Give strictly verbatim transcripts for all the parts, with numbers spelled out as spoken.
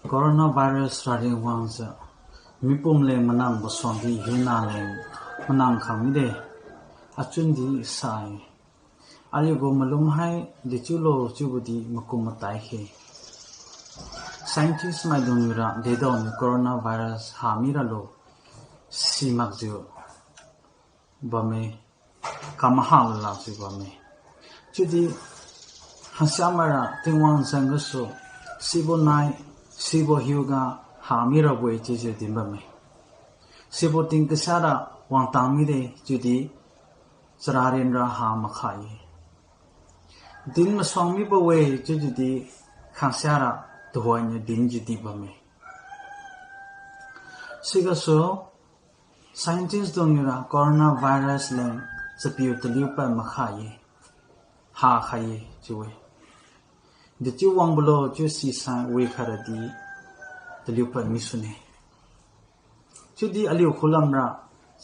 Coronavirus raleng wangjiu mipum leng manangbo suangdi hina leng manang khang mide. Achun di sai. Aliugu malum hai dechiulo chiubo di makum matai khe. Scientist maidung niura dedaoniu coronavirus ha miralo simakjiu bamme, kam maha lalajiu bamme. Chiudi khangsia maira Tingwang jeng gasu sibo nai, sibo hiuga ha mirabo-e chiujiu din bamme. Sibo tingkasia ra wangtang mide chiudi chararin ra ha makha-e. Din masuang mibo-e chiudi khangsia ra tuhoiniu dinjiu di bamme. Sigasu scientist dung niura coronavirus leng chapiu taliu pad makha-e, ha khai-e chiu-e. Dechiu wangbo lo chiu sisai wikhai radi taliu pad misune. Chiudi aliu khulamra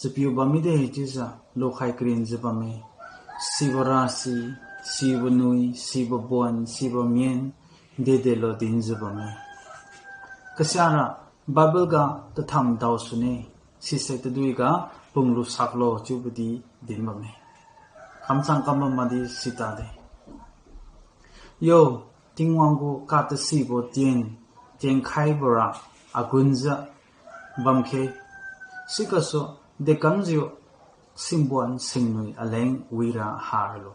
chapiu bam mide chiujiu lukhai karinjiu bamme. Sibo rasi, sibo nui, sibo bon, sibo mien, dedelo dinjiu bamme. Kasiara Bible ga tatham daosune, sise tadui ga punglu saklo chiubo di din bamme. Kamchang kambam madi sitade. Yo, Tingwang gu katasibo tien, tienkhaibo ra agunjiu bamkhe, sigasu dekamjiu singbuan singnui aleng wira haralo.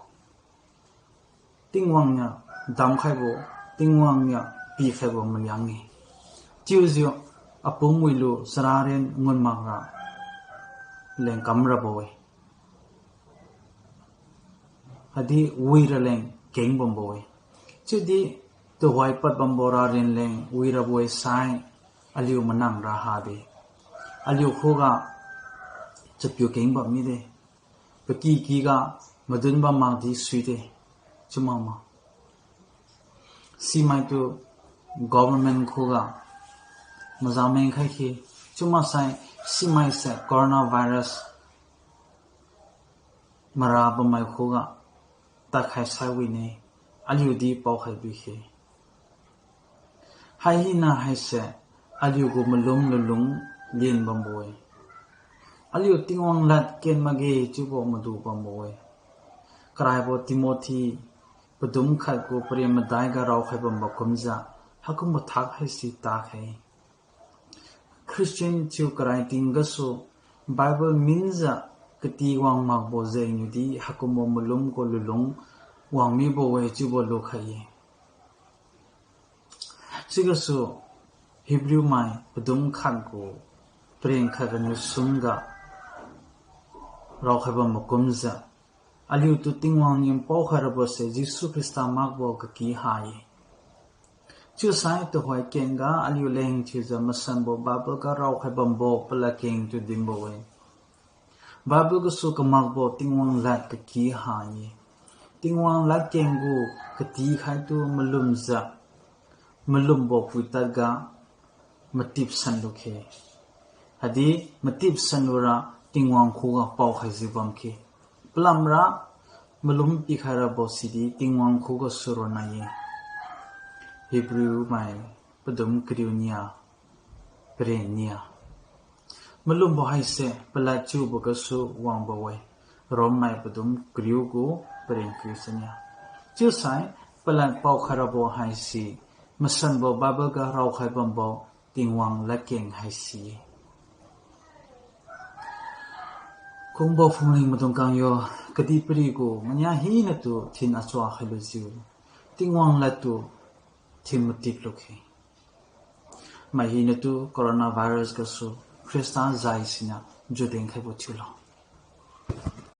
Tingwang niu damkhaibo, Tingwang niu pikhaibo maliang-e. Chiujiu apum wilu chararin ngun makra leng kam rabo-e. Khatdi wira leng keng bambo-e. Chiudi tuhoi pad bambo rarin leng wirabo-e sai aliu manang ra hade. Aliu khuga chapiu keng bam mide. Pakykyga madun bam makdi suide. Chiu makma. Simaitu government khuga mazameng khai khe, chiu maksai simaise coronavirus mara bammai khuga tadkhai sai wine, aliudi paokhai bikhe. Hai hina haise aliugu malum lulung lin bambo-e. Aliu Tingwang lad ken makge chiubo madu bambo-e. Karaibo Timothy padum khat gu paren madai ga raokhai bambo kumjiu haikumbo thak haise takhai. Christian thiu karai ting gasu Bible minjiu kati wang makbo jengniudi haikumbo malum gu lulung wang mibo-e chiubo lukhai-e. Sigasu Hebrew mai padum khat gu paren khat ganiu sumga raokhai bambo kumjiu aliutu Tingwang niu paokhai rabose Jesu Khrista makbo kaki ha-e. Chiusai tuhoi kengga aliu leng thiujiu masanbo Bible ga raokhai bambo paladkeng tu dinbo-e. Bible gasu kamakbo Tingwang lad kaki ha-e. Tingwang ladkeng gu katikhaitu malumjiu malumbo puitadga matipsan lukhe. Khatdi matipsan lura Tingwang khuga paokhaijiu bamkhe. Palamra malum pikhai rabo sidi Tingwang khugasu ronna-e. Hebrew mai padum kariu nia, paren nia. Malumbo haise palad chiubo gasu wangbo-e. Rom mai padum kariu gu paren kariu sania. Chiusai palad paokhai rabo haise masanbo Bible ga raokhai bambo Tingwang ladkeng haise. Kungbo phumling maidung kang yo, kadihpiri gu mania hinatu thin achua khailujiu Tingwang ladtu thin matip lukhe. Mai hinatu coronavirus gasu Khrista jai siniu juden khaibo thiulo.